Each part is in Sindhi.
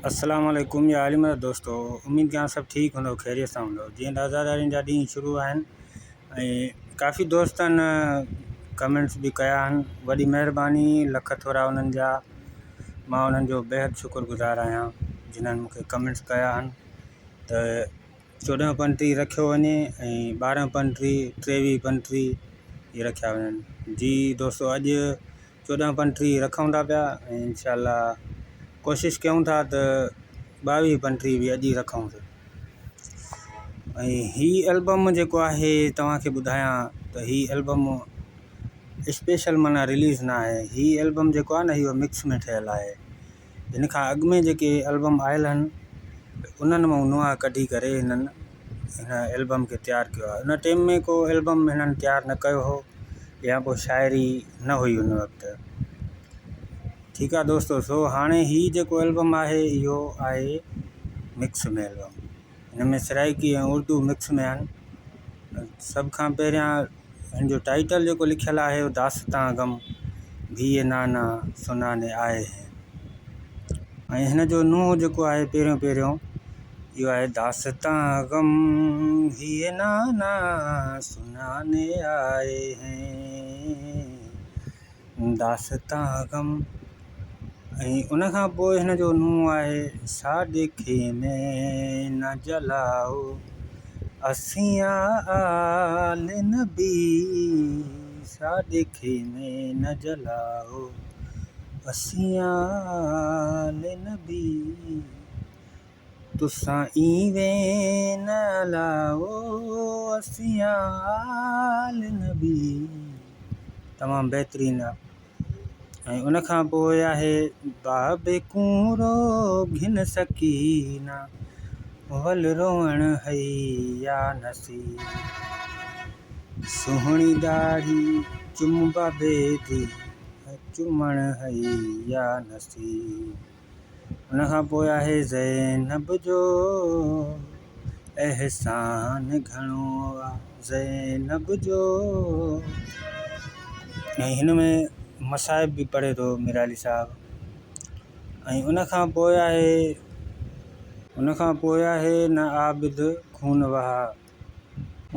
السلام عليڪم يا علي مدد دوستو اميد ڪيان سڀ ٺيڪ هوندو خيريت سان هوندو جيئن ته عزادارين جا ڏينهن شروع آهن ۽ ڪافي دوستن ڪمينٽس به ڪيا آهن وڏي مهرباني لک ٿورا انهن جا مان انهن جو بيحد شڪر گذار آهيان جنهن مونکي ڪمينٽس ڪيا آهن ته چوڏهن پنٽيهه رکيو وڃي ۽ ٻارهن پنٽيهه ٽيويهه پنٽيهه اهي رکيا وڃن جي دوستو اڄ چوڏهن پنٽيهه رکون ٿا پيا ۽ انشاء الله ڪوشش ڪيون ٿا ته ٻاويهه پنٽيهه به اڄ ئي رکون ٿا ۽ هي البم جيڪو آهي توهان کي ٻڌايان ته هي البم اسپيشل معنيٰ رليز نه آهي هي البم جيڪو آهي نه اهو مڪس ۾ ٺهيل آهي هن کان اڳ ۾ جيڪي البم آيل آهن انهن مان نوحا ڪڍي ڪري هنن هن البم کي تيار ڪيو آهي ان ٽيم ۾ ڪو البم هنن تيار نه ڪيو هو يا ڪو شاعري نه هئي ان وقت ٺيڪ آهي دوستو سو هاڻي هي جيڪو البم آهي اهو آهي مڪس ۾ البم هن ۾ سرائيڪي ۽ اردو مڪس ۾ آهن سڀ کان پهريان هن جو ٽائيٽل جيڪو لکيل آهي اهو داستان غم ڀي نانا سناني آئي هين ۽ هن جو نوح جيڪو آهي پهريون پهريون اهو آهي داستان غم هي نانا سناني آئي هين داستان غم ۽ ان کان پوء هن جو نون آهي ساڏي خيمي نه جلائو اسين آل نبي ساڏي خيمي نه جلائو اسين آل نبي تسان ايوين نه الائو اسين آل نبي تمام بهترين آ ۽ ان کان پوء آهي بابي ڪونرو گهن سڪينا ول روئڻ هئي يا نسي سهڻي ڏاڙهي چم بابي the چمڻ هئي يا نسي ان کان پوء آهي زينب جو احسان گهڻو آ زينب جو ۽ هن ۾ مصائب به پڙهي ٿو ميرالي صاحب ۽ ان کان پوء آهي ان کان پوء آهي نه عابد خون وها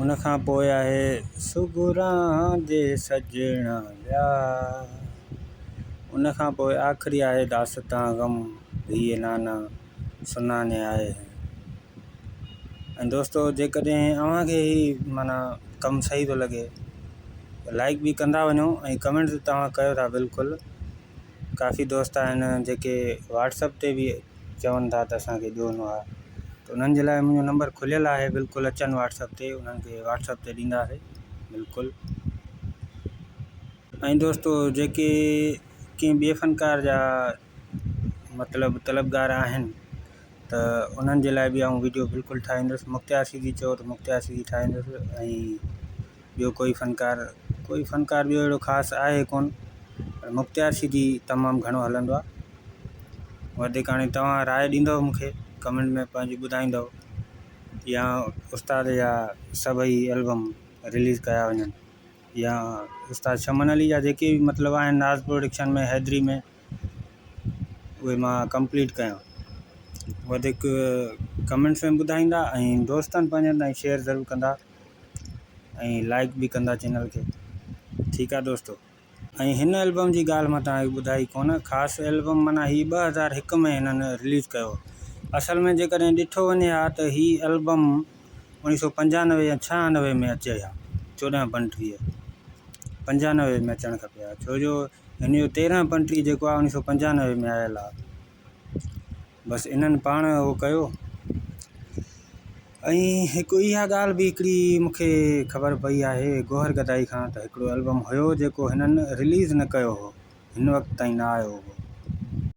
ان کان پوء آهي سگهران جي سڄڻا ويا. ان کان پوء آخري آهي داستان غم ڌيء نانا سناني آئي هين. ۽ دوستو جيڪڏهن اوهان کي هي معنيٰ ڪم صحيح ٿو لڳي ته لائڪ به ڪندا وڃو ۽ ڪمينٽ ته توهان ڪيو ٿا بلڪل ڪافي دوست آهن جيڪي واٽس اپ تي به چون ٿا ته اسان کي ڏيو نو آهي ته انهن جي لاء منهنجو نمبر کليل آهي بلڪل اچن واٽس اپ تي انهن کي واٽس اپ تي ڏينداسي بلڪل ۽ دوستو جيڪي ڪنهن ٻئي فنڪار جا مطلب طلبگار آهن ته انهن جي لاء به آئون ويڊيو بلڪل ٺاهيندس مختيار سيدي چئو ته مختيار سيدي ٺاهيندس ۽ ٻيو ڪوئي فنڪار ڪوئي فنڪار ٻيو اهڙو خاص آهي ڪونه پر مختيار سيدي تمام گهڻو هلندو آهي وڌيڪ هاڻي توهان راء ڏيندو مون کي ڪمينٽ ۾ پنهنجي ٻڌائيندو يا استاد جا سڀئي البم رليز ڪيا وڃن يا استاد شمن علي جا جيڪي به مطلب آهن ناز پروڊڪشن ۾ حيدري ۾ اهي مان ڪمپليٽ ڪيان وڌيڪ ڪمينٽس ۾ ٻڌائيندا ۽ دوستن پنهنجن تائين شيئر ضرور ڪندا ۽ لائڪ به ڪندا چينل کي ٺيڪ آ دوستو. ۽ هن البم جي ڳالهه مان توهان کي ٻڌائي ڪونه خاص البم معنيٰ هي 2001 ۾ هنن رليز ڪيو اصل ۾ جيڪڏهن ڏٺو وڃي ها ته هي البم 1995 يا 96 ۾ اچي ها چوڏهن پنٽيهه پنجانوي ۾ اچڻ کپي ها ڇو جو هن جو تيرنهن پنٽيهه جيڪو آهي 1995 ۾ آيل آهي بس انهن پاڻ اهو ڪيو ۽ هڪ اها ڳالهه به هڪڙي مون کي خبر پئي آهي گوهر گدائي کان ته هڪڙو البم هيو جيڪو هنن رليز نه ڪيو هو هن وقت تائين نه آيو هو.